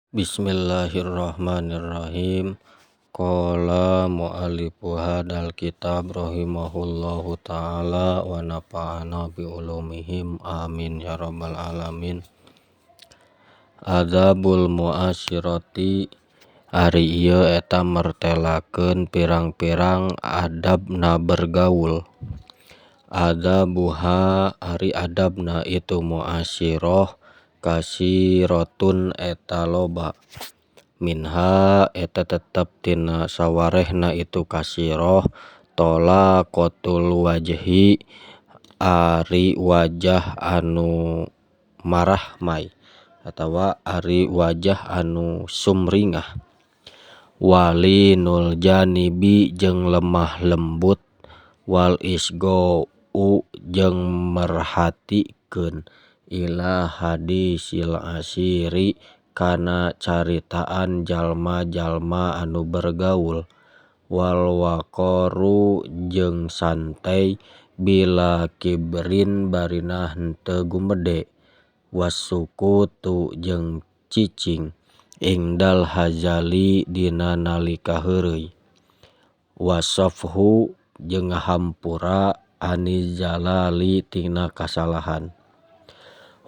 Bismillahirrahmanirrahim. Qala muallifu hadzal kitab rahimahullahu taala wa nafa'ana bi ulumihim amin ya rabbal alamin. Adabul muasyirati ari ieu eta mertelakeun pirang-pirang adabna bergaul. Adabuha ari adabna itu muasyirah kasiratun eta loba minha eta tetep tina sawarehna itu kasirah thalaqatul wajhi ari wajah anu marahmai atawa ari wajah anu sumringah walinul janibi jeung lemah lembut wal isghou jeung merhatikeun ila hadisil asyiri kana caritaan jalma-jalma anu bergaul wal waqaru jeung santai bila kibrin barina henteu gumede wassukutu jeung cicing indal hazali dina nalika heureuy wasshofhu jeung ngahampura aniz zalali tina kasalahan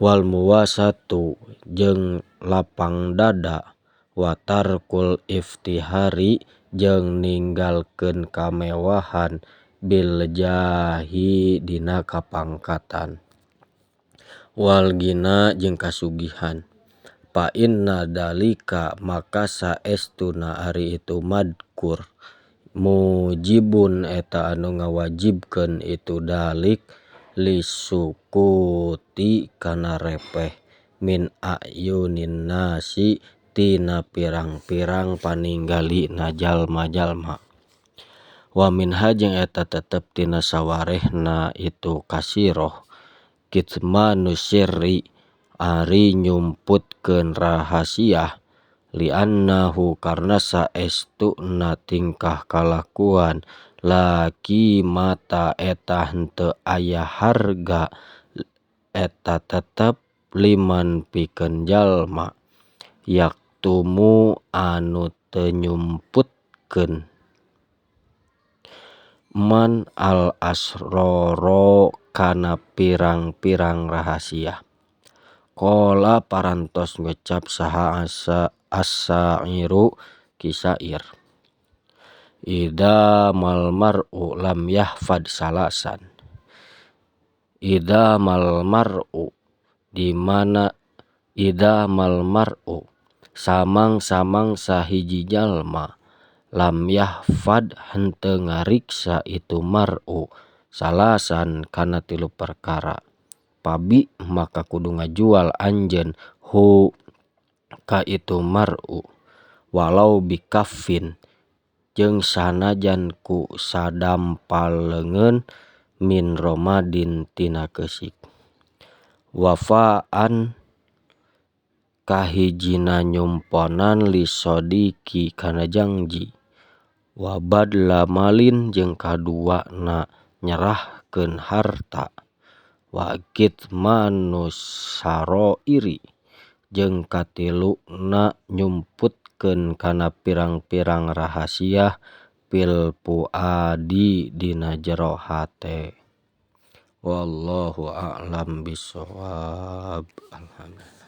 wal muwasatu jeung lapang dada wa tarkul iftihari jeung ninggalkeun kamewahan bil jahi dina kapangkatan wal ghina jeung kasugihan fa inna dzalika maka saestuna ari itu madzkur mujibun eta anu ngawajibkeun itu dzalik lisukuti kana repeh min a'yunin nasi tina pirang-pirang paninggalina jalma-jalma wa minha jeung eta tetep tina sawarehna itu kasiroh kitmanus sirri ari nyumputkeun rahasia liannahu karna saestuna tingkah kalakuan la qimata eta henteu aya harga eta tetep liman pikeun jalma yaktumu anu teu nyumputkeun man al asroro kana pirang-pirang rahasia. Qala parantos ngucap saha as-sairu ki sair idza mal mar'u lam yahfad salasan idza mal mar'u dimana idza mal mar'u samang-samangsa hiji jalma lam yahfad henteu ngariksa itu mar'u salasan kana tilu perkara fabi maka kudu ngajual anjeun hu ka itu mar'u walau bikaffin jeung sanajan ku sadampal leungeun min romadin tina keusik wafaan kahijina nyumponan li shodiqi kana jangji wa badla malin jeung kaduana nyerahkeun harta wa kitmanus saroiri jeung katiluna nyumputkeun kana pirang-pirang rahasia fil fuadi dina jero hate. Wallahu a'lam bishawab. Alhamdulillah.